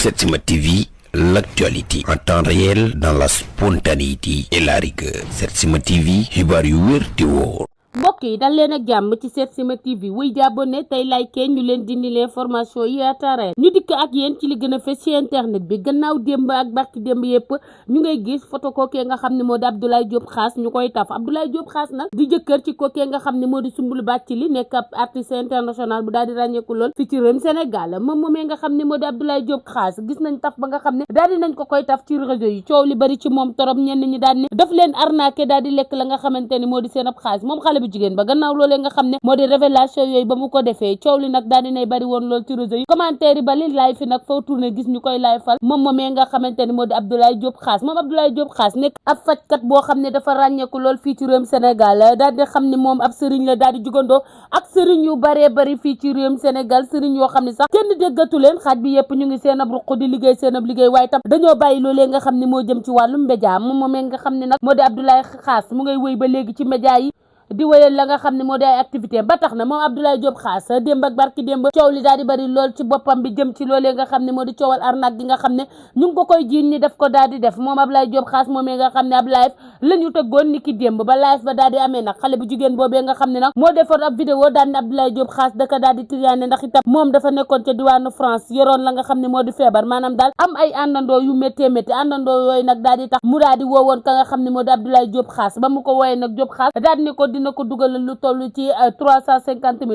Setsima TV, l'actualité en temps réel dans la spontanéité et la rigueur. Setsima TV, xibaar yu wér te wóor. mbokk yi dal leen ak jàmm ci Setsima TV wuy jàbbone tey like ñu leen dindi l'information yi atare ñu dikk ak yéen ci li gën a fës ci internet bi gannaaw démb ak barki démb yépp ñu ngay gis photo kookee nga xam ne moo di Abdoulaye Diop Khass ñu koy taf Abdoulaye Diop Khass nag di jëkkër ci kookee nga xam ne moo di Soumboulou Bathily nekk ab artiste international bu daal di ràññeeku lool fi ci réewum Sénégal moom moomee nga xam ne moo di Abdoulaye Diop Khass gis nañ taf ba nga xam ne daal di nañ ko koy taf ci réseau yi coow li bari ci moom torop ñenn ñi daal ni daf leen arnaqué daal di lekk la nga xamante ni moo di seen ab xaalis moom xale bu jigéen ba gannaaw loolee nga xam ne moo di révélation yooyu ba mu ko defee coow li nag daal dinay bari woon lool ci réseau yi commentaire yi bali live fi nag foo tourné gis ñu koy live fal moom moomee nga xamante ni moo di Abdoulaye Diop Khass moom Abdoulaye Diop Khass nekk ab fajkat boo xam ne dafa ràññeeku lool fii ci réewum Sénégal daal di xam ne moom ab sëriñ la daal di jugandoo ak sëriñ yu baree bari fii ci réewum Sénégal sëriñ yoo xam ne sax kenn déggatu leen xaaj bi yëpp ñu ngi seen ab ruq di liggéey seen ab liggéey waaye tam dañoo bàyyi loolee nga xam ne moo jëm ci wàllum média moom moomee nga xam ne nag moo di Abdoulaye Khass mu ngay wéy ba léegi ci média yi di wéyal la nga xam ne moo di ay activité ba tax na moom Abdoulaye Diop Khass démb ak barki démb coow li daal di bari lool ci boppam bi jëm ci loolee nga xam ne moo di coowal arnaque gi nga xam ne ñu ngi ko koy jiin ni daf ko daal di def moom Abdoulaye Diop Khass moomee nga xam ne ab live la ñu tëggoon ni ki démb ba live ba daal di amee nag xale bu jigéen boobee nga xam ne nag moo defoon ab vidéo daal ne Abdoulaye Diop Khass daka daal di triyaane ndax itam moom dafa nekkoon ca diwaanu France yoroon la nga xam ne moo di feebar maanaam daal am ay àndandoo yu méttee métti àndandoo yooyu nag daal di tax mu daal di woowoon ka nga xam ne moo di Abdoulaye Diop Khass ba mu ko wooyee nag Diop Khass daal di ne ko dina ko dugal lu tollu ci 350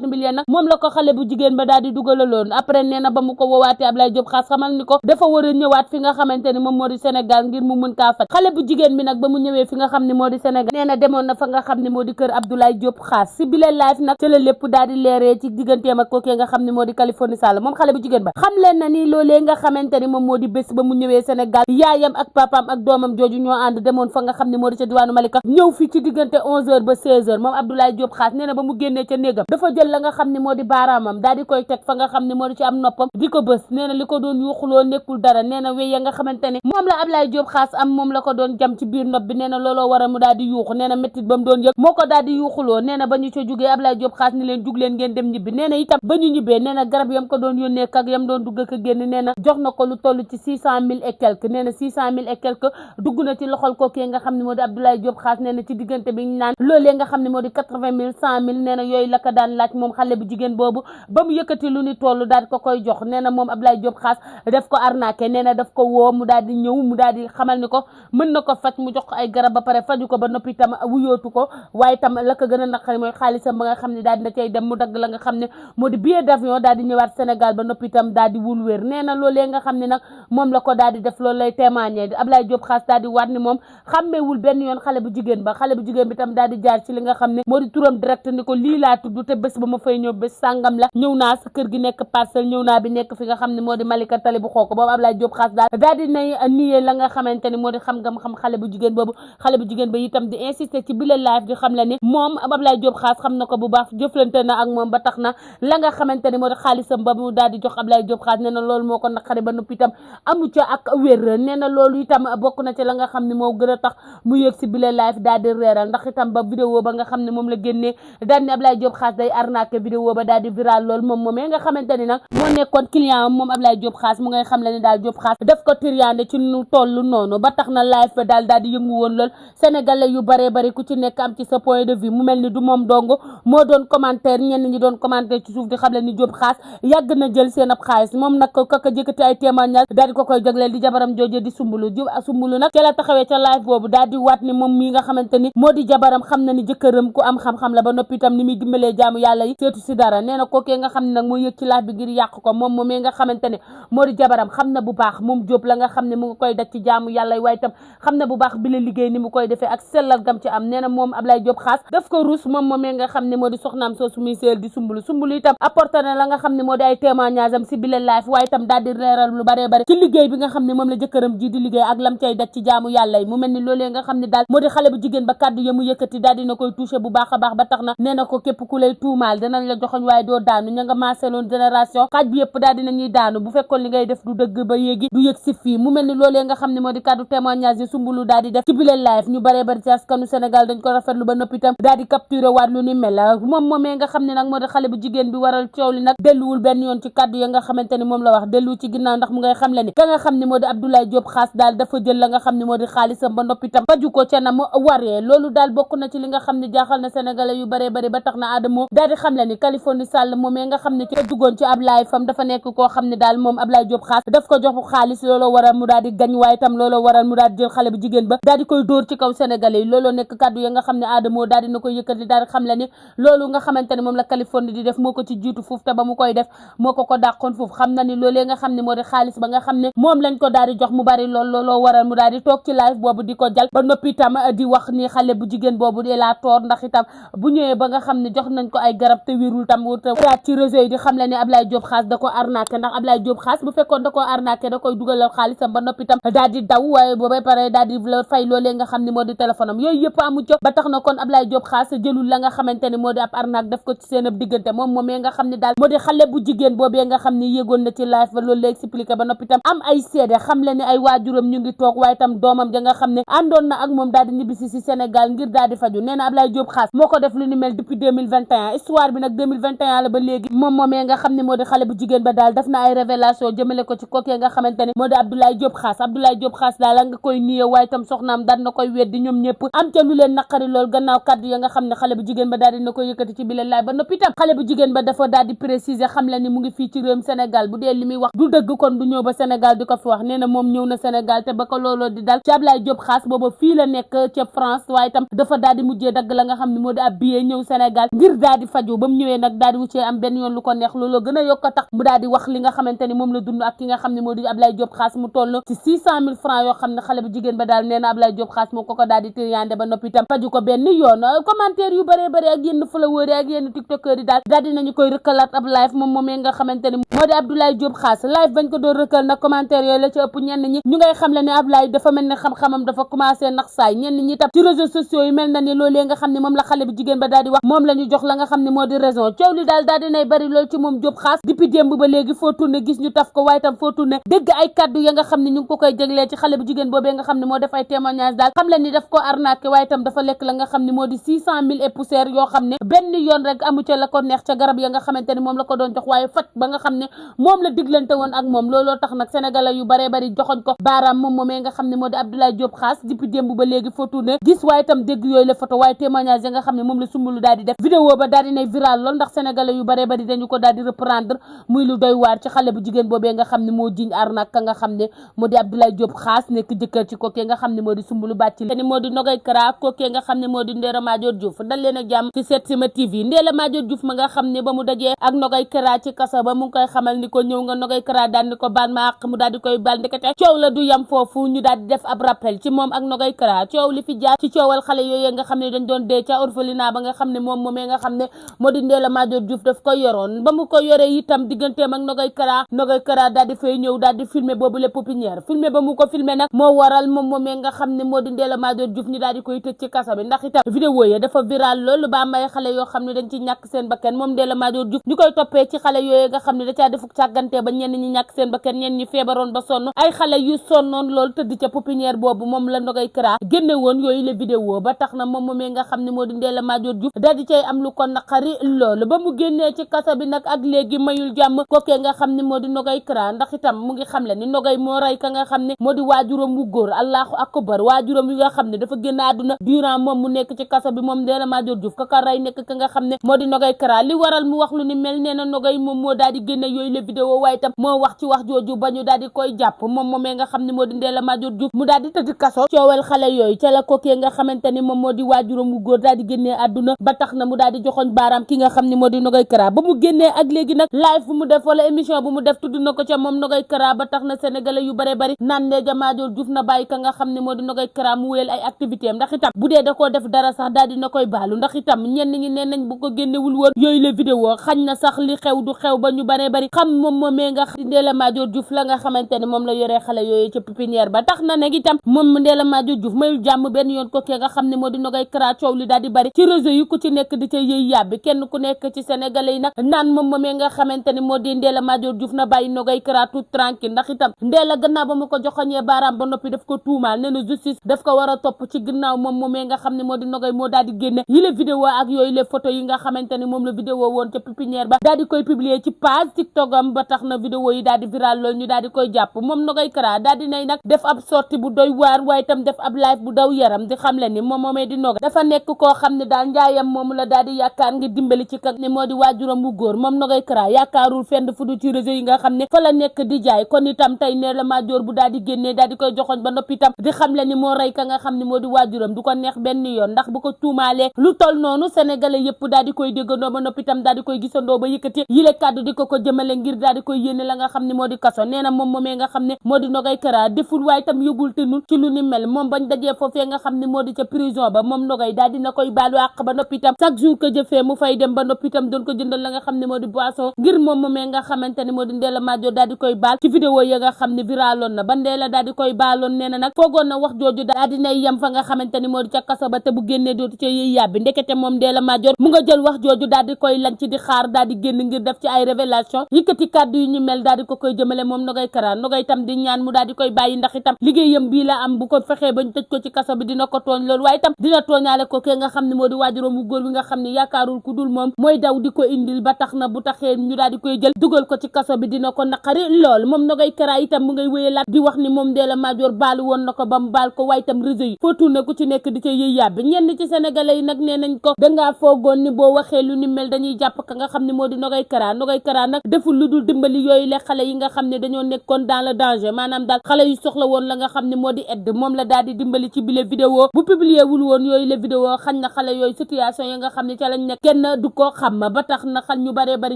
000 yéen nag moom la ko xale bu jigéen ba daal di dugalaloon après nee na ba mu ko woowaatee Abdoulaye Diop Khass xamal ni ko dafa war a ñëwaat fi nga xamante ni moom moo di Sénégal ngir mu mën kaa faj xale bu jigéen bi nag ba mu ñëwee fi nga xam ne moo di Sénégal nee na demoon na fa nga xam ne moo di kër Abdoulaye Diop Khass si bile live nag ci la lépp daal di leeree ci digganteem ak kookee nga xam ne moo di Californie Sall moom xale bu jigéen ba xam leen na ni loolee nga xamante ni moom moo di bés ba mu ñëwee Sénégal yaayam ak papaam ak doomam jooju ñoo ànd demoon fa nga xam ne moo di ca diwaanu Malika ñëw fi ci diggante 11h ba 16h moom Abdoulaye Diop Khass nee na ba mu génnee ca néegam dafa jël la nga xam ne moo di baaraamam daal di koy teg fa nga xam ne moo di ci am noppam di ko bës nee na li ko doon yuuxuloo nekkul dara nee na wéy ya nga xamante ne moom la Abdoulaye Diop Khass am moom la ko doon jam ci biir nopp bi nee na looloo waral mu daal di yuuxu nee na méttit ba mu doon yëg moo ko daal di yuuxuloo nee na ba ñu ca jugee Abdoulaye Diop Khass ni leen jug leen ngeen dem ñibbi nee na itam ba ñu ñibbee nee na garab yam ko doon yónnee ak yam doon dugg ak génn nee na jox na ko lu toll ci 600 000 et quelque nee na 600 000 et quelque dugg na ci loxol kookee nga xam ne moo di Abdoulaye Diop Khass nee na ci diggante bi ñu naan loolee nga xam ne moo di 80 000 100 000 nee na yooyu la ko daan laaj moom xale bu jigéen boobu ba mu yëkkati lu ni toll daal ko koy jox nee na moom Abdoulaye Diop Khass daf ko arnaqué nee na daf ko woo mu daal di ñëw mu daal di xamal ni ko mën na ko faj mu jox ko ay garab ba pare faju ko ba noppi itam wuyootu ko waaye itam la ko gën a naqari mooy xaalisam ba nga xam ne daal dina cay dem mu dagg la nga xam ne moo di billet d'avion daal di ñëwaat Sénégal ba noppi itam daal di wul wér nee na loolee nga xam ne nag moom la ko daal di def loolu lay témoigner Abdoulaye Diop Khass daal di waat ni moom xàmmeewul benn yoon xale bu jigéen ba xale bu jigéen bi tam daal di jaar ci li nga xam ne moo di turam direct ni ko lii laa tudd te bés ba ma fay ñëw bés sàngam la ñëw naa sa kër gi nekk Parcelles ñëw naa bi nekk fi nga xam ne moo di Malika tali bu xooko boobu Abdoulaye Diop Khass daal di nay niyee la nga xamante ni moo di xam xale bu jigéen boobu xale bu jigéen ba itam di insister ci bile live di xam la ni moom Abdoulaye Diop Khass xam na ko bu baax jëflante na ak moom ba tax na la nga xamante ni moo di xaalisam ba mu daal di jox Abdoulaye Diop Khass nee na loolu moo ko naqari ba noppi itam amu ca ak wér nee na loolu itam bokk na ci la nga xam ne moo gën a tax mu yëg si bile live daal di reeral ndax itam ba vidéo ba nga xam ne moom la génnee daal ni Abdoulaye Diop Khass day arnaqué vidéo ba daal di viral lool moom moomee nga xamante ni nag moo nekkoon client moom Abdoulaye Diop Khass mu ngay xam le ni daal Diop Khass daf ko triande ci nu tollu noonu ba tax na live ba daal di yëngu woon lool sénégalais yu baree bari ku ci nekk am ci sa point de vue mu mel ni du moom dong moo doon commentaire ñenn ñi doon commentaire ci suuf di xam le ni Diop Khass yàgg na jël seen ab xaalis moom nag kaka jëkkati ay témoignage daal di ko koy jagleel di jabaram jooje di Soumboulou nag ca la taxawee ca live boobu daal di waat ni moom mii nga xamante ni moo di jabaram xam na ni jëkkëram ku am xam-xam la ba noppi itam ni muy dimbalee jaamu yàlla yi seetu si dara nee na kookee nga xam ne nag moo yëg ci live bi ngir yàq ko moom moomee nga xamante ne moo di jabaram xam na bu baax moom Diop la nga xam ne mu ngi koy daj ci jaamu yàlla yi waaye itam xam na bu baax bi la liggéey ni mu koy defee ak sellal gam ci am nee na moom Abdoulaye Diop Khass daf ko ruus moom moomee nga xam ne moo di soxnaam soosu muy seel di Soumboulou itam apporté na la nga xam ne moo di ay témoignage am si bile live waaye itam daal di leeral lu baree bari ci liggéey bi nga xam ne moom la jëkkëram ji di liggéey ak lam cay daj ci jaamu yàlla yi mu mel ni loolee nga xam ne daal moo di xale bu jigéen ba kàddu ya mu yëkkati daal dina koy touché bu baax a baax ba tax na nee na ko képp ku lay tuumaal danañ la joxoñ waaye doo daanu ña nga maaseloon génération xaaj bi yëpp daal dinañuy daanu bu fekkoon li ngay def du dëgg ba yéegi du yëg si fii mu mel ni loolee nga xam ne moo di kàddu témoignage yi Soumboulou daal di def ci bile live ñu baree bari ci askanu Sénégal dañ ko rafetlu ba noppi itam daal di capturé waat lu ni mel moom moomee nga xam ne nag moo di xale bu jigéen bi waral coow li nag delluwul benn yoon ci kàddu ya nga xamante ni moom la wax dellu ci ginnaaw ndax mu ngay xam le ni ka nga xam ne moo di Abdoulaye Diop Khass daal dafa jël la nga xam ne moo di xaalisam ba noppi itam faju ko ca na mu waree loolu daal bokk na ci li nga xam ne jaaxal na sénégalais yu baree bari ba tax na Adamo daal di xam le ni Kaliphone Sall moomee nga xam ne ci duggoon ci ab live fam dafa nekk koo xam ne daal moom Abdoulaye Diop Khass daf ko jox xaalis looloo waral mu daal di gañ waaye itam looloo waral mu daal di jël xale bu jigéen ba daal di koy dóor ci kaw sénégalais yi looloo nekk kàddu ya nga xam ne Adamo daal dina koy yëkkati daal di xam le ni loolu nga xamante ne moom la Kaliphone di def moo ko ci jiitu foofu te ba mu koy def moo ko dàqoon foofu xam na ni loolee nga xam ne moo di xaalis ba nga xam ne moom lañ ko daal di jox mu bari looloo waral mu daal di toog ci live boobu di ko jal ba noppi itam di wax ni xale bu jigéen boobu di la toor ndax itam bu ñëwee ba nga xam ne jox nañ ko ay garab te wérul tam wuraat ci réseau yi di xam le ni Abdoulaye Diop Khass da ko arnaqué ndax Abdoulaye Diop Khass bu fekkoon da ko arnaqué da koy dugalal xaalisam ba noppi itam daal di daw waaye booba pare daal di fay loolee nga xam ne moo di téléphone am yooyu yëpp amu co ba tax na kon Abdoulaye Diop Khass jëlul la nga xamante ni moo di ab arnaque def ko ci seen ab diggante moom moomee nga xam ne daal moo di xale bu jigéen boobee nga xam ne yéegoon na ci live ba loolu la expliqué ba noppi itam am ay seede xam le ni ay waajuram ñu ngi toog waaye itam doomam ja nga xam ne àndoon na ak moom daal di ñibbisi si Sénégal ngir daal di faju nee na Abdoulaye Diop Khass moo ko def lu ni mel depuis 2021 histoire bi nag 2021 la ba léegi moom moomee nga xam ne moo di xale bu jigéen ba daal def na ay révélation jëmale ko ci kookee nga xamante ne moo di Abdoulaye Diop Khass daal la nga koy niye waaye itam soxnaam daal na koy weddi ñoom ñëpp am ca lu leen naqari lool gannaaw kaddu ya nga xam ne xale bu jigéen ba daal dina koy yëkkati ci bile laay ba noppi itam xale bu jigéen ba dafa daal di préciser xam le ni mu ngi fii ci réewum Sénégal bu dee li muy wax du dëgg kon du ñëw ba Sénégal di ko fi wax nee na moom ñëw na Sénégal te ba ko looloo di dal ci Abdoulaye Diop Khass booba fii la nekk ca France waaye itam dafa daal di mujjee dagg la nga xam ne moo di ab billet ñëw Sénégal ngir daal di faju ba mu ñëwee nag daal di wuccee am benn yoon lu ko neex looloo gën a yokk a tax mu daal di wax li nga xamante ni moom la dund ak ki nga xam ne moo di Abdoulaye Diop Khass mu toll ci 600 000 francs yoo xam ne xale bu jigéen ba daal nee na Abdoulaye Diop Khass moo ko daal di tëyande ba noppi itam faju ko benn yoon commentaire yu bëree bëri ak yenn followers yi ak yenn tiktokers yi daal dinañu koy rëkkalaat ab live moom moomee nga xamante ni moo di Abdoulaye Diop Khass live bañ ko doon rëkkal nag commentaire yooyu la ci ëpp ñenn ñi ñu ngay xam le ne Abdoulaye dafa mel ne xam-xamam dafa commencé nax saay ñenn ñi tam ci réseaux sociaux yi mel na ni loolee nga xam ne moom la xale bu jigéen ba daal di wax moom la ñu jox la nga xam ne moo di raison coow li daal dinay bari lool ci moom Diop Khass depuis démb ba léegi foo tourné gis ñu taf ko waaye tam foo tourné dégg ay kaddu ya nga xam ne ñu ngi ko koy jéglee ci xale bu jigéen boobee nga xam ne moo def ay témoignage daal xam le ni daf ko arnaqué waaye tam dafa lekk la nga xam ne moo di 600 000 et poussière yoo xam ne benn yoon rek amu ca la ko neex ca garab ya nga xamante ni moom la ko doon jox waaye faj ba nga xam ne moom la diglante woon ak moom looloo tax nag sénégalais yu baree bari joxoñ ko baaraam moom moomee nga xam ne moo di Abdoulaye Diop Khass depuis démb ba léegi foo tourné gis waaye tam dégg yooyu la photo waaye témoignage ya nga xam ne moom la Soumboulou daal di def vidéo ba daal dinay viral lool ndax sénégalais yu baree bari dañu ko daal di reprendre muy lu doy waar ci xale bu jigéen boobee nga xam ne moo jiñ arnaque ka nga xam ne moo di Abdoulaye Diop Khass nekk jëkkër ci kookee nga xam ne moo di Soumboulou Bathily ni moo di Nogay Kara kookee nga xam ne moo di Ndella Madior Diouf dal leen ak jàmm ci Setsima TV Ndella Madior Diouf ma nga xam ne ba mu dajee ak Nogay Kara ci kaso ba mu ngi koy xamal ni ko ñëw nga Nogay Kara daal ni ko baal ma àq mu daal di koy baal ndekete coow la du yam foofu ñu daal di def ab rappel ci moom ak Nogay Kara coow li fi jaar ci coowal xale yooyu nga xam ne dañ doon dee ca orphelinat ba nga xam ne moom moomee nga xam ne moo di Ndella Madior Diouf daf ko yoroon ba mu ko yoree itam digganteem ak Nogay Kara daal di fay ñëw daal di filmer boobu le pépinière filmer ba mu ko filmer nag moo waral moom moomee nga xam ne moo di Ndella Madior Diouf ñu daal di koy tëj ci kaso bi ndax itam vidéo yi dafa viral loolu ba may xale yoo xam ne dañ ci ñàkk seen bakkan moom Ndella Madior Diouf ñu koy toppee ci xale yooyu nga xam ne da caa defuk càggante ba ñenn ñi ñàkk seen bakkan ñenn ñi feebaroon ba sonn ay xale yu sonnoon loolu tëdd ca pépinière boobu moom la Nogay Kara génne woon yooyu la vidéo ba tax na moom moomee nga xam ne moo di Ndella Madior Diouf daal di cay am lu ko naqari loolu ba mu génnee ci kaso bi nag ak léegi mayul jàmm kookee nga xam ne moo di Nogay Kara ndax itam mu ngi xam le ni Nogay moo rey ka nga xam ne moo di waajuram wu góor allahu akbar waajuram yi nga xam ne dafa génn àdduna durant moom mu nekk ci kaso bi moom Ndella Madior Diouf ka rey nekk ka nga xam ne moo di Nogay Kara li waral mu wax lu ni mel nee na Nogay moom moo daal di génne yooyu la vidéo waaye itam moo wax ci wax jooju ba ñu daal di koy jàpp moom moomee nga xam ne moo di Ndella Madior Diouf mu daal di tëdd kaso coowal xale yooyu ca la kookee nga xamante ni moom moo di waajuram wu góor daal di génnee àdduna ba tax na mu daal di joxoñ baaraam ki nga xam ne moo di Nogay Kara ba mu génnee ak léegi nag live bu mu def wala émission bu mu def tudd na ko ca moom Nogay Kara ba tax na sénégalais yu bare bari naan Ndella Madior Diouf na bàyyi ka nga xam ne moo di Nogay Kara mu wéyal ay activité am ndax itam bu dee da koo def dara sax daal dina koy baalu ndax itam ñenn ñi nee nañ bu ko génnewul woon yooyu la vidéo xañ na sax li xew du xew ba ñu bare bari xam moom moomee nga xam Ndella Madior Diouf la nga xamante ni moom la yoree xale yooyu ca pépinière ba tax na nag itam moom Ndella Madior Diouf mayul jàmm benn yoon ko nga xam ne moo di Nogay Kara coow li daal di bari ci réseau yi ku ci nekk di ca yëy yàbbi kenn ku nekk ci sénégalais yi nag naan moom moomee nga xamante ni moo di Ndella Madior Diouf na bàyyi Nogay Kara tout tranquille ndax itam Ndella gannaaw ba mu ko joxoñee baaraam ba noppi daf ko tuumaal nee na justice daf ko war a topp ci ginnaaw moom moomee nga xam ne moo di Nogay moo daal di génne yi la vidéo ak yooyu les photos yi nga xamante ni moom la vidéo woon ca pépinière ba daal di koy publier ci page TikTok am ba tax na vidéo yi daal di viral loolu ñu daal di koy jàpp moom Nogay Kara daal di nay nag def ab sortie bu doy waar waaye itam def ab live bu daw yaram di xam le ni moom moomee di Nogay dafa nekk koo xam ne daal njaayam moom la daal di yaakaar ngir dimbali ci kak ne moo di waajuram bu góor moom Nogay Kara yaakaarul fenn fu du ci réseau yi nga xam ne fa la nekk di jaay kon itam tey Ndella Madior bu daal di génnee daal di koy joxoñ ba noppi itam di xam le ni moo rey ka nga xam ne moo di waajuram du ko neex benn yoon ndax bu ko tuumaalee lu tol noonu sénégalais yëpp daal di koy déggandoo ba noppi itam daal di koy gisandoo ba yëkkati yile kàddu di ko jëmale ngir daal di koy yéene la nga xam ne moo di kaso nee na moom moomee nga xam ne moo di Nogay Kara deful waaye itam yóbbul te nun ci lu ni mel moom bañ dajee foofee nga xam ne moo di ca prison ba moom Nogay daal dina koy baalu àq ba noppi itam chaque jour que jëfee mu fay dem ba noppi itam doon ko jëndal la nga xam ne moo di boisson ngir moom moomee nga xamante ne moo di Ndella Madior daal di koy baal ci vidéo ya nga xam ne viraloon na ba Ndella daal di koy baaloon nee na nag foogoon na wax jooju daal dinay yem fa nga xamante ni moo di ca kaso ba te bu génnee dootu ca yëy yàbbi ndekete moom Ndella Madior mu nga jël wax jooju daal di koy lañ ci di xaar daal di génn ngir def ci ay révélation yëkkati kàddu yu ñu mel daal di ko koy jëmale moom Nogay Kara Nogay itam di ñaan mu daal di koy bàyyi ndax itam liggéeyam bii la am bu ko fexee bañ tëj ko ci kaso bi dina ko tooñ loolu waaye itam dina tooñaale ko ke nga xam ne moo di waajuram bu góor bi nga xam ne yaakaarul ku dul moom mooy daw di ko indil ba tax na bu taxee ñu daal di koy jël dugal ko ci kaso bi dina ko naqari lool moom Nogay Kara itam mu ngay wéyalaat di wax ni moom Ndella Madior baalu woon na ko ba mu baal ko waaye itam réseau yi foo tourné ku ci nekk di ca yëy yàbbi ñenn ci sénégalais yi nag nee nañ ko dangaa foogoon ni boo waxee lu ni mel dañuy jàpp ka nga xam ne moo di Nogay Kara Nogay Kara nag deful lu dul dimbali yooyu le xale yi nga xam ne dañoo nekkoon dans le danger maanaam daal xale yu soxla woon la nga xam ne moo di aide moom la daal di dimbali ci bile vidéo bu publié wul woon yooyu le vidéo xañ na xale yooyu situation yi nga xam ne ca lañ nekk kenn du ko xam ba tax na xal ñu baree bari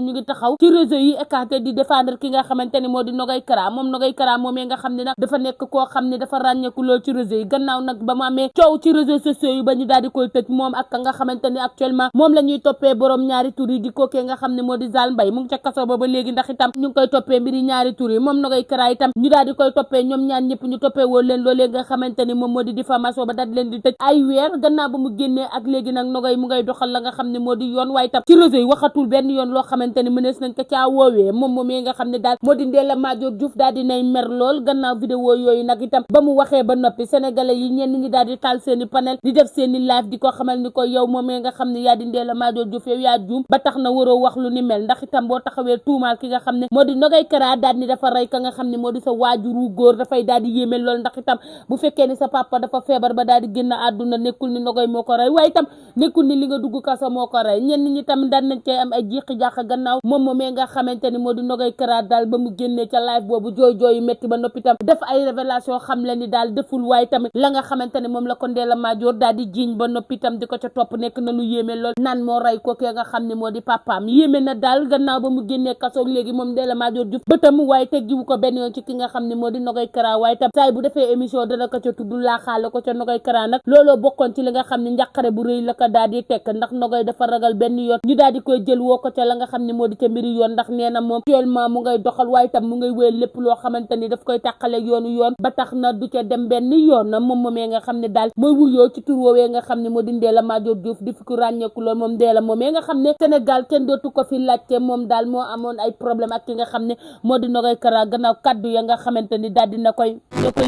ñu ngi taxaw ci réseau yi écarté di défendre ki nga xamante ne moo di Nogay Kara moom Nogay Kara moomee nga xam ne nag dafa nekk koo xam ne dafa ràññeeku lool ci réseau yi gannaaw nag ba mu amee coow ci réseaux sociaux yi ba ñu daal di koy tëj moom ak ka nga xamante ne actuellement moom la ñuy toppee borom ñaari tur yi di kookee nga xam ne moo di Zal Mbaye mu ngi ca kaso ba léegi ndax itam ñu ngi koy toppee mbiri ñaari tur yi moom Nogay Kara itam ñu daal di koy toppee ñoom ñaar ñëpp ñu toppee woon leen loolee nga xamante ni moom moo di diffamation ba daal di leen di tëj ay weer gannaaw ba mu génnee ak léegi nag Nogay mu ngay doxal la nga xam ne moo di yoon waaye itam ci réseau yi waxatul benn yoon loo xamante ni mënees nañ ko caa woowee moom moomee nga xam ne daal moo di Ndella Madior Diouf daal di nay mer lool gannaaw vidéo yooyu nag itam ba mu waxee ba noppi sénégalais yi ñenn ñi daal di taal seeni panel di def seeni live di ko xamal ni ko yow moomee nga xam ne yaa di Ndella Madior Diouf yow yaa juum ba tax na waroo wax lu ni mel ndax itam boo taxawee tuumaal ki nga xam ne moo di Nogay Kara daal ni dafa rey ka nga xam ne moo di sa waajuru góor dafay daal di yéeme lool ndax itam bu fekkee ni sa papa dafa feebar ba daal di génn àdduna nekkul ni Nogay moo ko rey waaye itam nekkul ni li nga dugg kaso moo ko rey ñenn ñi tam daan nañ cay am ay jiixi jaaxa gannaaw moom moomee nga xamante ni moo di Nogay Kara daal ba mu génnee ca live boobu jooy jooyu métti ba noppi tam def ay révélation xam le ni daal deful waaye tamit la nga xamante ne moom la ko Ndella Madior daal di jiiñ ba noppi tam di ko ca topp nekk na lu yéeme lool naan moo rey ko kee nga xam ne moo di papaam yéeme na daal gannaaw ba mu génnee kaso léegi moom Ndella Madior Diouf bëtam waaye teggiwu ko benn yoon ci ki nga xam ne moo di Nogay Kara waaye tam saay bu defee émission dana ko ca tudd laaxaale ko ca Nogay Kara nag looloo bokkoon ci li nga xam ne njàqare bu rëy la ko daal di tekk ndax Nogay dafa ragal benn yoon ñu daal di koy jël woo ko ca la nga xam ne moo di ca mbiri yoon ndax nee na moom actuellement mu ngay doxal waaye tam mu ngay wéy lépp loo xamante ni daf koy tàqale yoonu yoon ba tax na du ca dem benn yoon moom moomee nga xam ne daal mooy wuyoo ci tur woowee nga xam ne moo di Ndella Madior Diouf di fi ko ràññeeku lool moom Ndella moomee nga xam ne Sénégal kenn dootu ko fi laajte moom daal moo amoon ay problème ak ki nga xam ne moo di Nogay Kara gannaaw kaddu ya nga xamante ni daal dina koy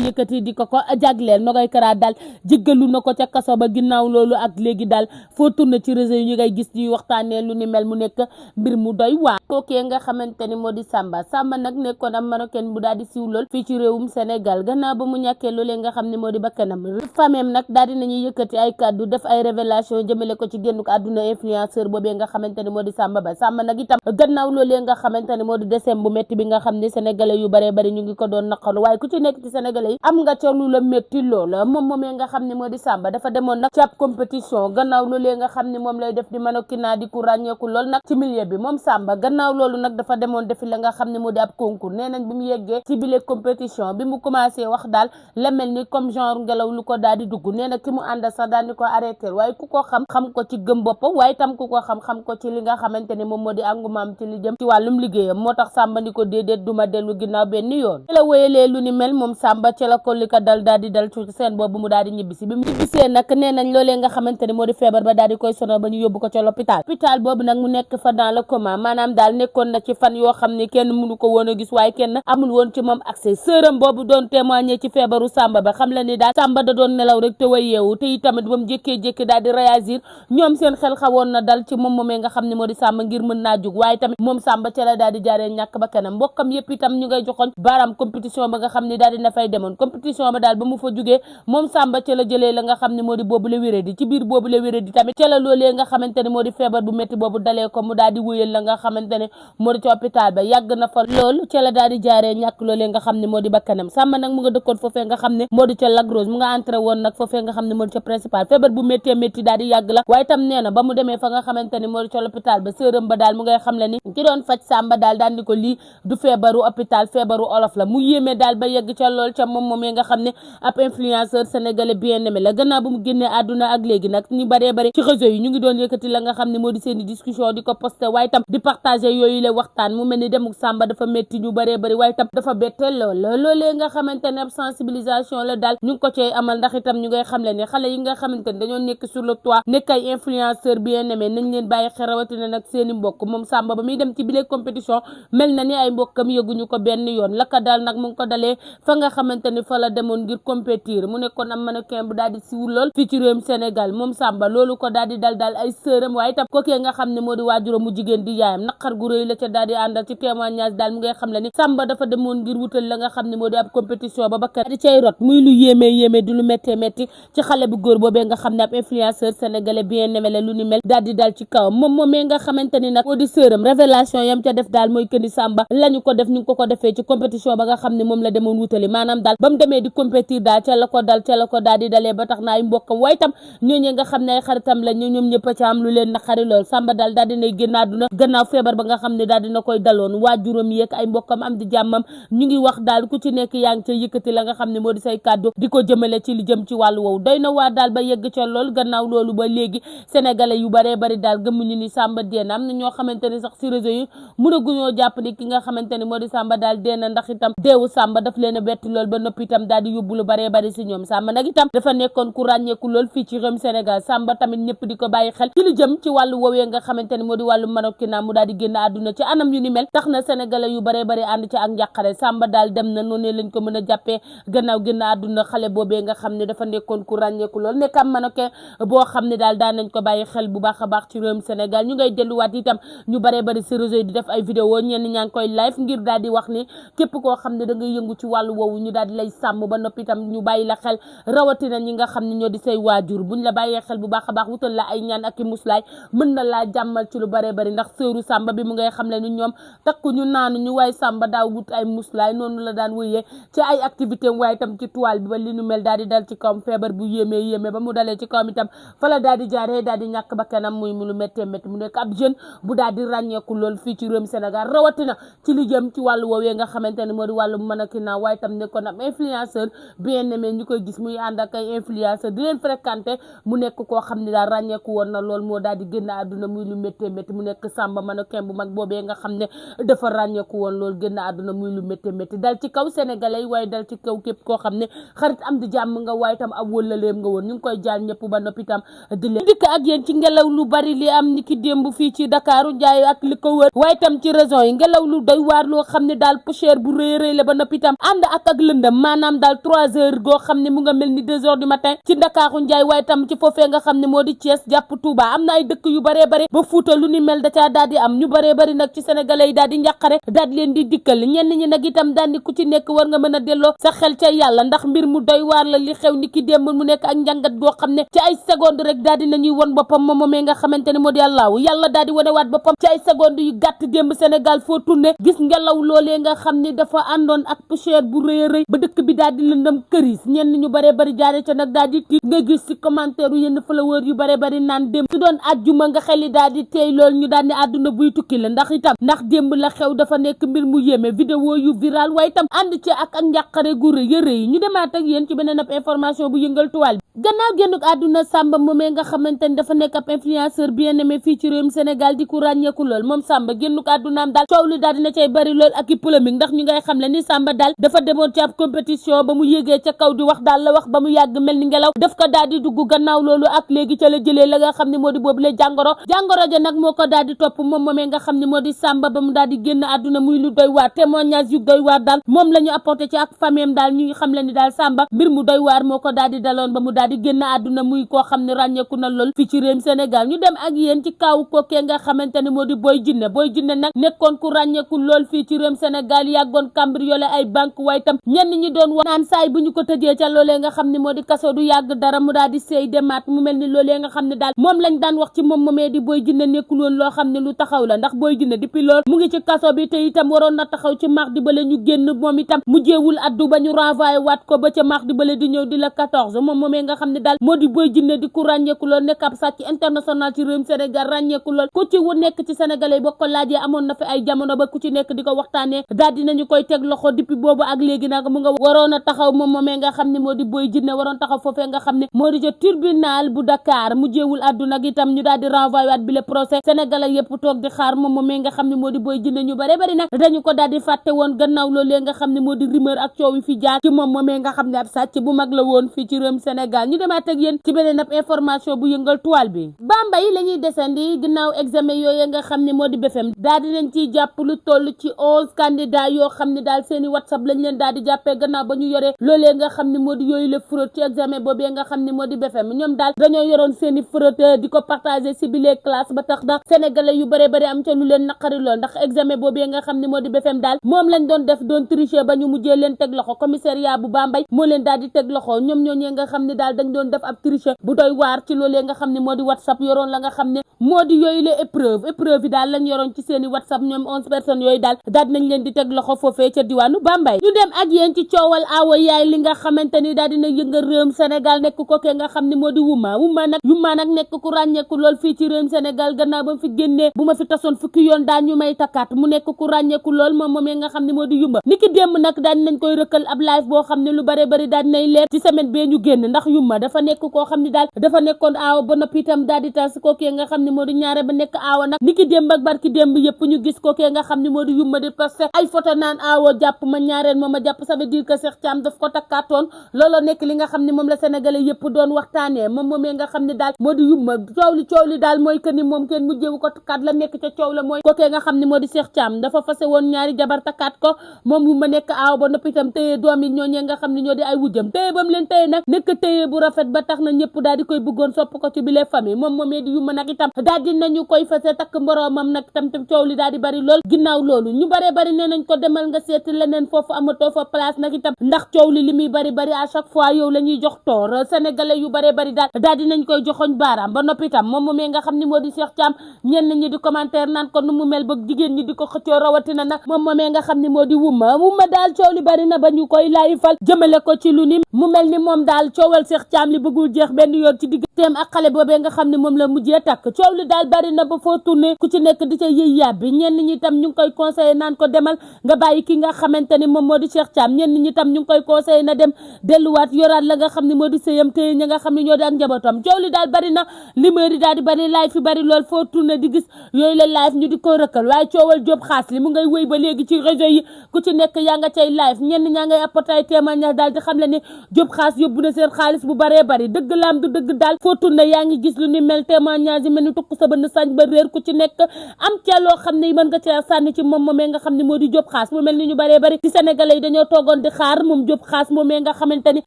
yëkkati di ko jagleel Nogay Kara daal jéggalu na ko ca kaso ba ginnaaw loolu ak léegi daal foo tourné ci réseau yi ñu ngay gis ñuy waxtaanee lu ni mel mu nekk mbir mu doy waa kookee nga xamante ni moo di Samba nag nekkoon am marocain bu daal di siiw lool fii ci réewum Sénégal gannaaw ba mu ñàkkee loolee nga xam ne moo di bakkanam fameem nag daal di nañuy yëkkati ay kaddu def ay révélation jëmale ko ci génnuk àdduna influenceur boobee nga xamante ni moo di Samba nag itam gannaaw loolee nga xamante ni moo di décembre bu métti bi nga xam ne sénégalais yu baree bari ñu ngi ko doon naqalu waaye ku ci nekk ci sénégalais yi am nga ca lu la métti lool moom moomee nga xam ne moo di Samba dafa demoon nag ci ab compétition gannaaw loolee nga xam ne moom lay def di mannequinat di ku ràññeeku lool nag ci milieu bi moom Samba gannaaw loolu nag dafa demoon defi la nga xam ne moo di ab concours nee nañ bi mu yeggee ci bile compétition bi mu commencé wax daal la mel ni comme genre ngelaw lu ko daal di dugg nee na ki mu ànd sax daal di ko arrêté waaye ku ko xam ko ci gëm boppam waaye tam ku ko xam ko ci li nga xamante ne moom moo di engouement ci li jëm ci wàllum liggéeyam moo tax Samba ni ko déedéet duma dellu dellu ginnaaw benn yoon ci la wéyalee lu ni mel moom Samba ci la ko li ko dal daal di dal ci seen boobu mu daal di ñibbisi bi mu ñibbisee nag nee nañ loolee nga xamante ne moo di feebar ba daal di koy sonal ba ñu yóbbu ko ca l'hôpital boobu nag mu nekk fa dans le coma maanaam daal nekkoon na ci fan yoo xam ne kenn mënu ko woon a gis waaye kenn amul woon ci moom accès sëram boobu doon témoigner ci feebaru Samba ba xam la ni daal Samba da doon nelaw rek te way yeewu te itamit ba mu jékkee-jékki daal di réagir ñoom seen xel xawoon na dal ci moom moomee nga xam ne moo di Samba ngir mën naa jug waaye tamit moom Samba ca la daal di jaaree ñàkk ba kanam mbokkam yëpp itam ñu ngay joxoñ baaraam compétition ba nga xam ne daal di na fay demoon compétition ba daal ba mu fa jugee moom Samba ca la jëlee la nga xam ne moo di boobu la wéré di ci biir boobu la wéré di tamit ca la loolee nga xamante ne moo di feebar bu métti boobu dalee ko mu daal di wéyal la nga xamante ne moo di ci hôpital ba yàgg na fa loolu ca la daal di jaaree ñàkk loolee nga xam ne moo di bakkanam Samba nag mu nga dëkkoon foofee nga xam ne moo di ca Lac Rose mu nga entré woon nag foofee nga xam ne moo di ca principal feebar bu méttee métti daal di yàgg la waaye tam nee na ba mu demee fa nga xamante ne moo di ca l'hôpital ba sërëm ba daal mu ngay xam le ni ki doon faj Samba daal daan di ko lii du feebaru hôpital feebaru olof la mu yéeme daal ba yegg ca lool ca moom moomee nga xam ne ab influenceur sénégalais bien aimé la gannaaw bu mu génnee àdduna ak léegi nag ñu baree bari ci réseau yi ñu ngi doon yëkkati la nga xam ne moo di seeni discussion di ko posté waaye tam di partager yooyu la waxtaan mu mel ni demuk Samba dafa métti ñu baree bari waaye tam dafa bette loolee nga xamante ne ab sensibilisation la daal ñu ngi ko cay amal ndax itam ñu ngay xam le ne xale yi nga xamante ne dañoo nekk sur le toit nekk ay influenceur bien aimé nañ leen bàyyi xel rawatina nag seeni mbokk moom Samba ba muy dem ci bile compétition mel na ni ay mbokkam yëguñu ko benn yoon la ko daal nag mu ngi ko dalee fa nga xamante ni fa la demoon ngir compétir mu nekkoon am mannequin bu daal di siw lool fii ci réewum Sénégal moom Samba loolu ko daal di dal daal ay sëram waaye tam kookee nga xam ne moo di waajuram mu jigéen di yaayam naqar gu rëy la ca daal di àndal ci témoignage daal mu ngay xam le ni Samba dafa demoon ngir wutal la nga xam ne moo di ab compétition ba bakkan di cay rot muy lu yéeme di lu méttee métti ci xale bu góor boobee nga xam ne ab influenceur sénégalais bien aimé la lu ni mel daal di dal ci kawam moom moomee nga xamante ni nag moo di sëram révélation yam ca def daal mooy que ni Samba lañu ko def ñu ngi ko defee ci compétition ba nga xam ne moom la demoon wutali maanaam daal ba mu demee di compétir daal ca la ko daal di dalee ba tax na ay mbokkam waaye tam ñooñee nga xam ne ay xaritam la ñoom ñëpp a ca am lu leen naqari lool Samba daal dinay génn àdduna gannaaw feebar ba nga xam ne daal dina koy daloon waajuram yeeg ay mbokkam am di jàmmam ñu ngi wax daal ku ci nekk yaa ngi ca yëkkati la nga xam ne moo di say kàddu di ko jëmale ci li jëm ci wàllu woowu doy na waa daal ba yegg ca lool gannaaw loolu ba léegi sénégalais yu baree bari daal gëmuñu ni Samba dee na am na ñoo xamante ni sax ci réseau yi mënaguñoo jàpp ni ki nga xamante ni moo di Samba daal dee na ndax itam deewu Samba daf leen a bett lool ba noppi itam daal di yóbbu lu baree bari si ñoom Samba nag itam dafa nekkoon ku ràññeeku lool fii ci réewum Sénégal Samba tamit ñëpp di ko bàyyi xel ci li jëm ci wàllu woowee nga xamante ni moo di wàllu mannequinat mu daal di génn àdduna ci anam yu ni mel tax na sénégalais yu baree bari ànd ci ak njàqare Samba daal dem na noonu lañ ko mën a jàppee gannaaw génn àdduna xale boobee nga xam ne dafa nekkoon ku ràññeeku lool nekk am mannequin boo xam ne daal daan nañ ko bàyyi xel bu baax a baax ci réewum Sénégal ñu ngay delluwaat itam ñu baree bari ci réseau yi di def ay vidéo ñenn ñaa ngi koy live ngir daal di wax ni képp koo xam ne da ngay yëngu ci wàllu woowu ñu daal di lay sàmm ba noppi itam ñu bàyyi la xel rawatina ñi nga xam ne ñoo di say waajur buñ la bàyyee xel bu baax a baax wutal la ay ñaan ak i muslaay mën na laa jàmmal ci lu baree bari ndax sëru Samba bi mu ngay xam le ni ñoom takku ñu naanu ñu waaye Samba daaw wut ay muslaay noonu la daan wëyee ci ay activité waaye itam ci toile bi ba li nu mel daal di dal ci kawam feebar bu yéeme ba mu dalee ci kawam itam fa la daal di jaaree daal di ñàkk bakkanam muy mu lu méttee métti mu nekk ab jeune bu daal di ràññeeku lool fii ci réewum Sénégal rawatina ci li jëm ci wàllu woowee nga xamante ne moo di wàllu mannequinat waaye itam nekkoon am influenceur bien aimé ñu koy gis muy ànd ak ay influenceur di leen fréquenté mu nekk koo xam ne daal ràññeeku woon na lool moo daal di génn àdduna muy lu méttee métti mu nekk Samba mannequin bu mag boobee nga xam ne dafa ràññeeku woon lool génn àdduna muy lu méttee métti dal ci kaw sénégalais yi waaye dal ci kaw képp koo xam ne xarit am di jàmm nga waaye itam ab wëllaleem nga woon ñu ngi koy jaal ñëpp ba noppi itam di leen dikk ak yéen ci ngelaw lu bari li am ni ki démb fii ci Dakaaru Njaay ak li ko wër waaye itam ci région yi ngelaw lu doy waar loo xam ne daal poussière bu rëy la ba noppi itam ànd ak lëndëm maanaam daal 3 heures goo xam ne mu nga mel ni 2 heures du matin ci Dakaaru Njaay waaye itam ci foofee nga xam ne moo di Thiès jàpp Touba am na ay dëkk yu baree bari ba Fuuta lu ni mel da caa daal di am ñu baree bari nag ci sénégalais yi daal di njàqare daal di leen di dikkal ñenn ñi nag itam daal di ku ci nekk war nga mën a delloo sa xel ca yàlla ndax mbir mu doy waar la li xew ni ki démb mu nekk ak njàngat goo xam ne ci ay seconde rek daal di nañuy won boppam moomee nga xamante ne moo di Allahu yàlla daal di wanewaat boppam ci ay seconde yu gàtt démb Sénégal foo tourné gis ngelaw loolee nga xam ne dafa àndoon ak poussière bu rëy ba dëkk bi daal di lëndëm këris ñenn ñu baree bari jaare ca nag daal di tiit nga gis ci commentaire yu yenn followers yu baree bari naan démb su doon àjjuma nga xeli daal di teey lool ñu daal di àdduna buy tukki la ndax démb la xew dafa nekk mbir mu yéeme vidéo yu viral waaye itam ànd ci ak njàqare gu rëy yi ñu demaat ak yéen ci beneen ab information bu yëngal tuwaal bi gannaaw génnuk àdduna Samba moomee nga xamante ni dafa nekk ab influenceur bien aimé fii ci réewum Sénégal di ku ràññeeku lool moom Samba génnuk àddunaam daal coow li daal dina cay bari lool ak i polémique ndax ñu ngay xam le ni Samba daal dafa demoon ci ab compétition ba mu yéegee ca kaw di wax daal la wax ba mu yàgg mel ni ngelaw daf ko daal di dugg gannaaw loolu ak léegi ca la jëlee la nga xam ne moo di boobu le jàngoro ja nag moo ko daal di topp moom moomee nga xam ne moo di Samba ba mu daal di génn àdduna muy lu doy waar témoignage yu doy waar daal moom la ñu apporté ci ak famille daal ñu ngi xam le ni daal Samba mbir mu doy waar moo ko daal di daloon ba mu daal di génn àdduna muy koo xam ne ràññeeku na lool fii ci réewum Sénégal ñu dem ak yéen ci kaaw kookee nga xamante ne moo di Boy Djiné nag nekkoon ku ràññeeku lool fii ci réewum Sénégal yàggoon cambriolé ay banque waaye tam ñenn ñi doon wax naan saay bu ñu ko tëjee ca loolee nga xam ne moo di kaso du yàgg dara mu daal di seey demaat mu mel ni loolee nga xam ne daal moom lañ daan wax ci moom moomee di Boy Djiné nekkul woon loo xam ne lu taxaw la ndax Boy Djiné depuis lool mu ngi ci kaso bi te itam waroon na taxaw ci mardi bale ñu génn moom itam mujjeewul addu ba ñu renvoyé waat ko ba ca mardi bale di ñëw di la 14 moom moomee nga xam ne daal moo di Boy Djiné di ku ràññeeku lool nekk ab sàcc international ci réewum Sénégal ràññeeku lool ku ci wu nekk ci sénégalais boo ko laajee amoon na fi ay jamono ba ku ci nekk di ko waxtaanee daal dinañu koy teg loxo depuis boobu ak léegi nag mu nga waroon a taxaw moom moomee nga xam ne moo di Boy Djiné waroon taxaw foofee nga xam ne moo di ca tribunal bu Dakar mujjeewul addu nag itam ñu daal di renvoyé waat bi le procès sénégalais yëpp toog di xaar moom moomee nga xam ne moo di Boy Djiné ñu bare bari nag dañu ko daal di fàtte woon gannaaw loolee nga xam ne moo di rumeur ak coow yi fi jaar ci moom moomee nga xam ne ab sàcc bu mag la woon fii ci réewum Sénégal ñu demaat ak yéen ci beneen ab information bu yëngal toile bi Bambey la ñuy desandi ginnaaw examen yooyu nga xam ne moo di BFEM daal di leen ciy jàpp lu toll ci 11 candidats yoo xam ne daal seeni WhatsApp lañ leen daal di jàppee gannaaw ba ñu yoree loolee nga xam ne moo di yooyu la fraude ci examen boobee nga xam ne moo di BFEM ñoom daal dañoo yoroon seeni fraude di ko partager ci bile classe ba tax na sénégalais yu bare bari am ca lu leen naqari lool ndax examen boobee nga xam ne moo di BFEM daal moom lañ doon def doon tricher ba ñu mujjee leen teg loxo commissariat bu Bambey moo leen daal di teg loxo ñoom ñooñee nga xam ne daal dañ doon def ab tricher bu doy waar ci loolee nga xam ne moo di WhatsApp yoroon la nga xam ne moo di yooyu la épreuve yi daal lañ yoroon ci seeni WhatsApp ñoom 11 personnes yooyu daal nañ leen di teg loxo foofee ca diwaanu Bambey ñu dem ak yéen ci coowal Awa Yaay li nga xamante ni daal dina yëngal réewum Sénégal nekk ko ke nga xam ne moo di Wuma nag nekk ku ràññeeku lool fii ci réewum Sénégal gannaaw ba mu fi génnee bu ma fi tasoon fukki yoon daal ñu may takkaat mu nekk ku ràññeeku lool moom moomee nga xam ne moo di Yumba niki démb nag daal nañ koy rëkkal ab live boo xam ne lu bare bari daal dinay leer ci semaine bee ñu génn ndax Yumba dafa nekk koo xam ne daal dafa nekkoon aawa ba noppi itam daal di tas ko ke nga xam ne moo di ñaare ba nekk aawa nag niki démb ak barki démb yëpp ñu gis ko ke nga xam ne moo di Yumba di posté ay photo naan aawo jàpp ma ñaareel ma jàpp ça veut dire que Cheikh Thiam daf ko takkaatoon looloo nekk li nga xam ne moom la sénégalais yëpp doon waxtaanee moom moomee nga xam ne daal moo di Yumba coow li daal mooy que ni moom kenn mujjeewu ko takkaat la nekk ca coow la mooy kookee nga xam ne moo di Cheikh Thiam dafa fase woon ñaari jabar takkaat ko moom Yumba nekk aaw ba noppi itam téye doom yi ñooñee nga xam ne ñoo di ay wujjam téye bam leen téye nag nekk téye bu rafet ba tax na ñëpp daal di koy bëggoon sopp ko ci bile famille moom moomee di Yumba nag itam daal di nañu koy fase takk mboroomam nag itam coow li daal di bari lool ginnaaw loolu ñu bare bari nee nañ ko demal nga seeti leneen foofu amatoo fa place nag itam ndax coow li muy bari à chaque fois yow la ñuy jox toor sénégalais yu bare bari daal dinañ koy joxoñ baaraam ba noppi itam moom moomee nga xam ne moo di Cheikh Thiam ñenn ñi di commentaire naan ko nu mu mel ba jigéen ñi di ko xëccoo rawatina nag moom moomee nga xam ne moo di Wuma daal coow li bari na ba ñu koy laayifal jëmale ko ci lu ni mu mel ni moom daal coowal Cheikh Thiam li bëggul jeex benn yoon ci digganteem ak xale boobee nga xam ne moom la mujjee takk coow li daal bari na ba foo tourné ku ci nekk di ca yëy yàbbi ñenn ñi itam ñu ngi koy conseillé naan ko demal nga bàyyi ki nga xamante ni moom moo di Cheikh Thiam ñenn ñi itam ñu ngi koy conseillé na dem delluwaat yoraat la nga xam ne moo di sëyam téye ña nga xam ne ñoo di ak njabootam coow li daal bari na limeur yi daal di bari live fi bari lool foo tourné di gis yooyu la live ñu di ko rëkkal waaye coowal Diop Xaas li mu ngay wéy ba léegi ci réseau yi ku ci nekk yaa nga cay live ñenn ñaa ngay apporter témoignage daal di xam le ni Diop Xaas yóbbu na seen xaalis bu baree bari dëgg laam du dëgg daal foo tourné yaa ngi gis lu ni mel témoignage yi mel ni tukk sa bënn sañ ba réer ku ci nekk am ca loo xam ne mën nga cee sànni ci moom moomee nga xam ne moo di Diop Xaas mu mel ni ñu baree bari ci sénégalais yi dañoo toogoon di xaar moom Diop Xaas moomee nga xamante ni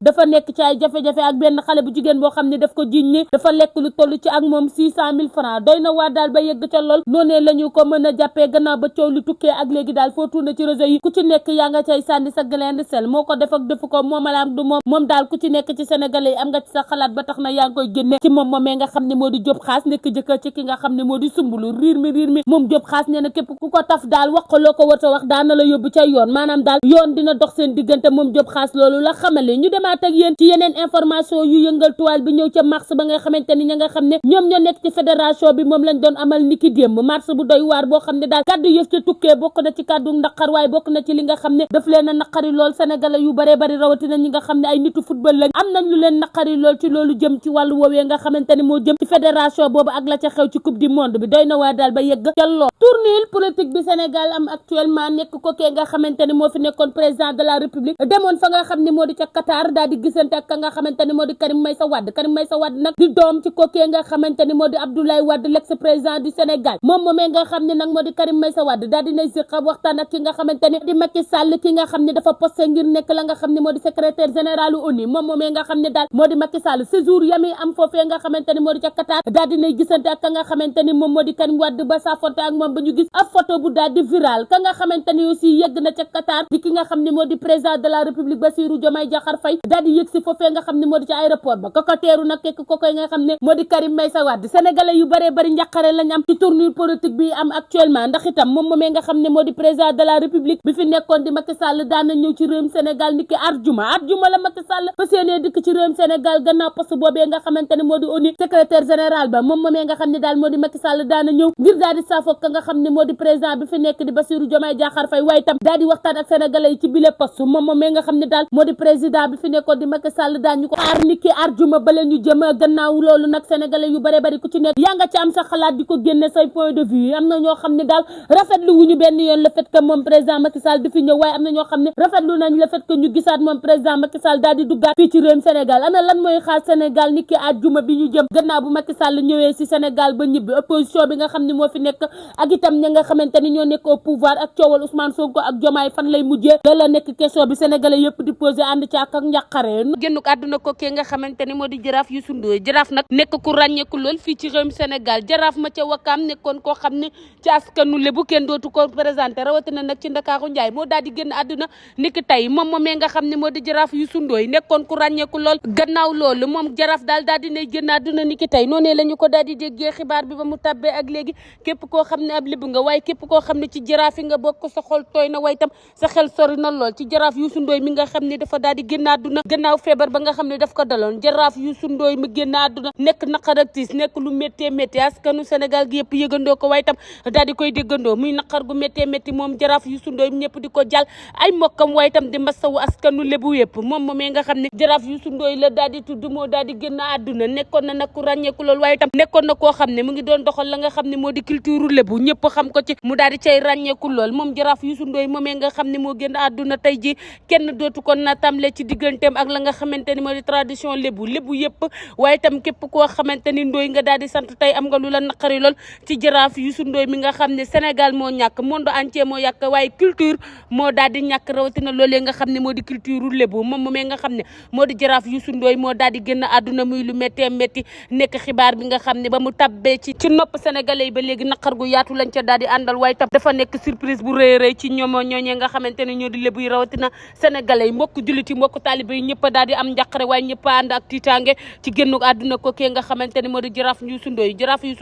dafa nekk ci ay jafe-jafe ak benn xale bu jigéen boo xam ne daf ko jiiñ ni dafa lekk lu toll ci ak moom 600 000 francs doy na waa daal ba yegg ca lool noonee la ñu ko mën a jàppee gannaaw ba coow li tukkee ak léegi daal foo tourné ci réseau yi ku ci nekk yaa nga cay sànni sa grain de sel moo ko def ak defu ko moom alaam du moom daal ku ci nekk ci sénégalais yi am nga ci sa xalaat ba tax na yaa ngi koy génn génne ci moom moomee nga xam ne moo di Diop Khass nekk jëkkër ci ki nga xam ne moo di Soumboulou riir mi moom Diop Khass nee na képp ku ko taf daal wax ko loo ko war a wax daana la yóbbu ca yoon maanaam daal yoon dina dox seen diggante moom Diop Khass loolu la xamale ñu demaat ak yéen ci yeneen information yu yëngal toile bi ñëw ca mars ba nga xamante ni ña nga xam ne ñoom ñoo nekk ci fédération bi moom lañ doon amal niki démb mars bu doy waar boo xam ne daal kaddu yëf ca tukkee bokk na ci kaddu naqar waaye bokk na ci li nga xam ne daf leen a naqari lool sénégalais yu bare bari rawatina ñi nga xam ne ay nitu football lañ am nañ lu leen naqari lool ci loolu jëm ci wàllu woowee nga xamante ni moo jëm ci fédération boobu ak la ca xew ci coupe du monde bi doy na waa daal ba yegg ca lool tournée politique bi Sénégal am actuellement nekk ko kee nga xamante ni moo fi nekkoon président de la république demoon fa nga xam ne moo di ca Qatar daal di gisante ak ka nga xamante ni moo di Karim Meïssa Wade nag di doom ci kookee nga xamante ni moo di Abdoulaye Wade l'ex-président du Sénégal moom moomee nga xam ne nag moo di Karim Meïssa Wade daal dinay séq waxtaan ak ki nga xamante ni di Macky Sall ki nga xam ne dafa posté ngir nekk la nga xam ne moo di secrétaire général ONU moom moomee nga xam ne daal moo di Macky Sall séjour yami am foofee nga xamante ni moo di ca Qatar daal dinay gisante ak ka nga xamante ni moom moo di Karim Wade ba saafonte ak moom ba ñu gis ab photo bu daal di viral ka nga xamante ni aussi yegg na ca Qatar di ki nga xam ne moo di président de la République Bassirou Diomaye Diakhar Faye daal di yëg si foofee nga xam ne moo di ca aéroport ba koko teeru nag kekk kokoy nga xam ne moo di Karim Meïssa Wade sénégalais yu bare bari njàqare lañ am ci tournure politique bi am actuellement ndax itam moom moomee nga xam ne moo di président de la République bi fi nekkoon di Macky Sall daan na ñëw ci réewum Sénégal niki arjuma la Macky Sall fa séenee dikk ci réewum Sénégal gannaaw poste boobee nga xamante ne moo di ONU secrétaire général ba moom moomee nga xam ne daal moo di Macky Sall daan na ñëw ngir daal di saafoo ka nga xam ne moo di président bi fi nekk di Bassirou Diomaye Diakhar Faye waaye itam daal di waxtaan ak sénégalais yi ci bile poste moom moomee nga xam ne daal moo di président bi fi nekkoon di Macky Sall daan ñu ko xaar niki arjuma ba leen ñu jëm gannaaw loolu nag sénégalais yu bare bari ku ci nekk yaa nga ci am sa xalaat di ko génne say point de vue am na ñoo xam ne daal rafetlu wuñu benn yoon le fait que moom président Macky Sall di fi ñëw waaye am na ñoo xam ne rafetlu nañ le fait que ñu gisaat moom président Macky Sall daal di duggaat fii ci réewum Sénégal ana lan mooy xaar Sénégal niki àjjuma bi ñu jëm gannaaw bu Macky Sall ñëwee si Sénégal ba ñibbi opposition bi nga xam ne moo fi nekk ak itam ña nga xamante ni ñoo nekk au pouvoir ak coowal Ousmane Sonko ak Diomaye fan lay mujjee loolu la nekk question bi sénégalais yëpp di posé ànd ci ak njàqare génnuk àdduna ko kee nga xamante ni moo di jaraaf Youssou Ndoye jaraaf nag nekk ku ràññeeku lool fii ci réewum Sénégal jaraaf ma ca Wakaam nekkoon koo xam ne ci askanu Lebu kenn dootu ko présenté rawatina nag ci Ndakaaru Njaay moo daal di génn àdduna niki tey moom moomee nga xam ne moo di jaraaf Youssou Ndoye nekkoon ku ràññeeku lool gannaaw loolu moom jaraaf daal di ne génn àdduna niki tey noonee la ñu ko daal di déggee xibaar bi ba mu tabbee ak léegi képp koo xam ne ab Lebu nga waaye képp koo xam ne ci jaraaf yi nga bokk sa xol tooy na waaye tam sa xel sori na lool ci jaraaf Youssou Ndoye mi nga xam ne dafa daal di génn àdduna gannaaw feebar ba nga xam ne daf ko daloon jaraaf Youssou Ndoye mi génn àdduna nekk naqar ak tiis nekk lu méttee métti askanu Sénégal gi yëpp yëgandoo ko waaye tam daal di koy déggandoo muy naqar gu méttee métti moom jaraaf Youssou Ndoye ñëpp di ko jàll ay mbokkam waaye tam di masawu askanu Lebu yëpp moom moomee nga xam ne jaraaf Youssou Ndoye la daal di tudd moo daal di génn àdduna nekkoon na nag ku ràññeeku lool waaye tam nekkoon na koo xam ne mu ngi doon doxal la nga xam ne moo di culture Lebu ñëpp xam ko ci mu daal di cay ràññeeku lool moom jaraaf Youssou Ndoye moomee nga xam ne moo génn àdduna tey ji kenn dootu ko na tamle ci digganteem ak la nga xamante ni moo di tradition Lebu yëpp waaye tam képp koo xamante ni Ndoye nga daal di sant tey am nga lu la naqari lool ci jaraaf Youssou Ndoye mi nga xam ne Sénégal moo ñàkk monde entier moo yàq waaye culture moo daal di ñàkk rawatina loolee nga xam ne moo di culture Lebu moom moomee nga xam ne moo di jaraaf Youssou Ndoye moo daal di génn àdduna muy lu méttee métti nekk xibaar bi nga xam ne ba mu tabbee ci nopp sénégalais yi ba léegi naqar gu yaatu lañ ca daal di àndal waaye tam dafa nekk surprise bu rëy rëy ci ñoomoo ñooñee nga xamante ne ñoo di Lebu yi rawatina sénégalais yi mbokk jullit yi mbokk taalibe yi ñëpp daal di am njàqare waaye ñëpp ànd ak tiitaange ci génnu àdduna ko kee nga xamante ne moo di jaraaf Youssou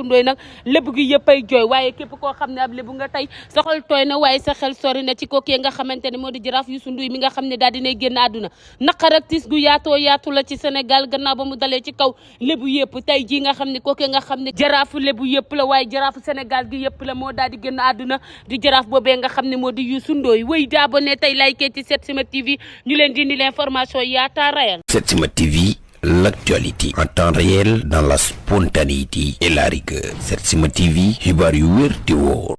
Ndoye nag Lebu gi yëpp ay jooy waaye képp koo xam ne ab Lebu nga tey sa xol tooy na waaye sa xel sori na ci ko kee nga xamante ne moo di jaraaf Youssou Ndoye mi nga xam ne daal dinay génn àdduna naqar ak tiis gu yaatoo yaatu la ci Sénégal gannaaw ba mu dalee ci kaw Lebu yëpp tey jii nga xam ne kookee nga xam ne jaraafu Lebu yëpp la waaye jaraafu Sénégal gi yëpp la moo daal di génn àdduna di jaraaf boobee nga xam ne moo di Youssou Ndoye wéy di abonné tey like ci Setsima TV ñu leen di indi l'information yaata rayal. Setsima TV, l'actualité en temps réel dans la spontanéité et la rigueur. Setsima TV, xibaar yu wér te wóor.